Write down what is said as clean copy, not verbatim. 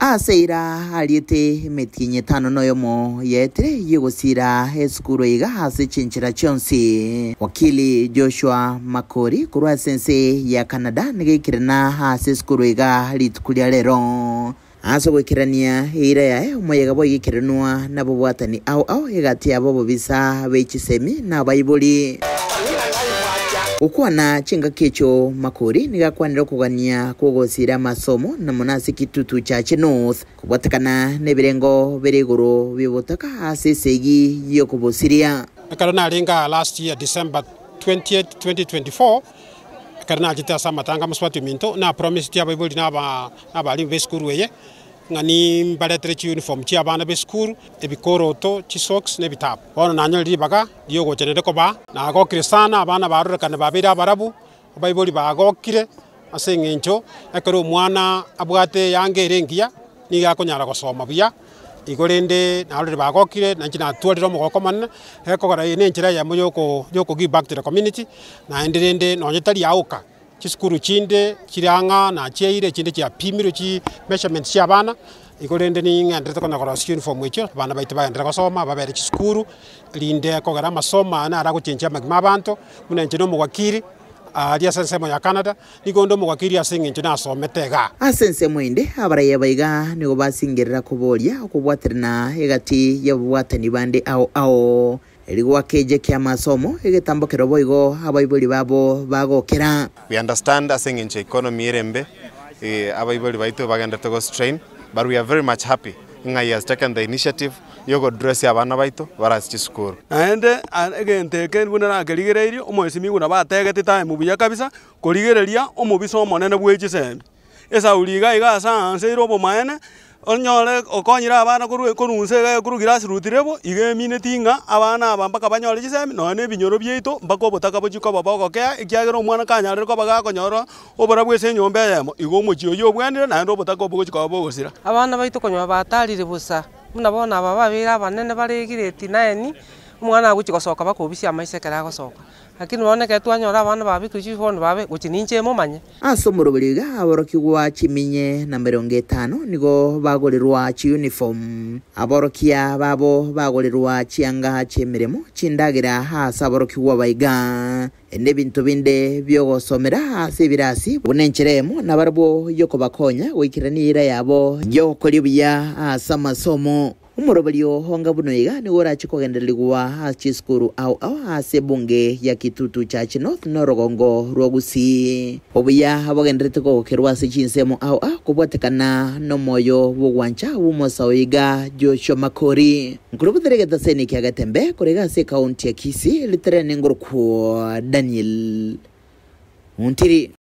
Ase eira ariete emetienyi etano noyomo yaetire y'ogosiira esukuru iga ase chinchera chionsi. Wakili Joshua Makori korwa ase ense ya Canada nigo aikirana ase esukuru iga rituko ria rero. Ase ogoikerania eira yaye omoyega bw'oigikeranwa nabobwatani ao ao egati yabo obobisa be chisemi na abaibori. Gokwana chingaki echio Makori nigo akwanire okogania kw'ogosiira amasomo na mono ase Kitutu Chache North kobwatekana nebirengo bire igoro bi'obotaka ase esegi y'okobosiria. Ekero narenge aa last year December 20th 2024, ekero nachete ase amatanga amosubati ominto, na promiseti abaibori na aba abalimu b'esukuru eye, ng'a nimbaretere chiuniform chi'abana b'esukuru, ebikoroto, chisocks, na ebitabu. Bono nanyorire ribaga riogocha naende kobaa. Nagokire sana, abana barorekane babeire abarabu, abaibori bagokire ase eng'encho ekero omwana abwate eyanga ere engiya, nigo akonyara gosoma buya, igo rende narorire bagokire, nainche natwarire omogoko omonene, gekogera eye na enchera eyemo yoko yoko give back to the community, naende rende nonye tari aoka. Chisukuru chinde chire ang'a nachiaire, echinde chiapimirwe chi measurements chia abana, igo rende ning'enderete konya korosia chiuniform echio, abana baito bagenderere gosoma, babere chisukuru, rinde kogera amasomo aya naro agochengia amagima a abanto, buna inche na omowakiri, aria ase ensemo ya Canada, nigo onde omowakiri ase eng'encho nasomete igaa. Ase ensemo ende, abaraiya ba iga nigo basingerera koboria okobwaterana egati y'ababwatani bande ao ao. Erio gwakeja eki'amasomo, egetambo keria boigo abaibori babo bagokera. We understand ase eng'encho economy ere embe, abaibori baito bagenderete go strain, but we are very much happy ng'a he has taken the initiative ya ogodressia abana baito bare ase chisukuru. Naende egento eke buna nakerigereirie, omoesimigwa nabo ategete time buya kabisa, korigereria omobisa omonene bwe chisemi. Esauri iga iga ase aanseire obomaene, onyore okonyire abana korwa korwa inse iga korwa grassroot level, iga emineti ng'a abana aba mpaka banyore chisemi nonya na ebinyoro biaito mpaka obotaka bochie koba bogokea ekiagera omwana kanyarire koba gakonyora oborabu ase enyomba eyemo, igo omochie oyio obwenire naende obotaka obwo bogochia koba bogosira. Abana baito konyora batarire bosa, buna bono aba babeire abanene bare grade nine, omwana agochia gosoka bakobisia amaiso ekero agosoka. Lakini bono ekero twanyora abana babekire chifoni babe gochia ninche momanye. Ase omoroberi iga aborokigwa chiminye na merongo etano nigo bagorerwa chiuniform, aborokia babo bagorerwa chianga chi'emeremo, chindagera ase aborokigwa baiga, nebinto binde bi'ogosomera ase ebirasi, buna enchera eyemo nabarabwo y'okobakonya goikerania eira yabo y'ogokoria buya ase amasomo. Omoroberio onga buna oiga nigo orache kogendererigwa ase chisukuru ao ao ase ebunge ya Kitutu Church North na orogongo rwa Gusii. Obuya bogendererete kogokerwa ase chinsemo ao ao kobwatekana nomoyo bw'ogwancha bw'omosa oiga Joshua Makori. Nkorobotera egetaseni kia Getembe kore iga ase ekaunti ya Kisii, ritere nengorokwo Daniel Ontiri.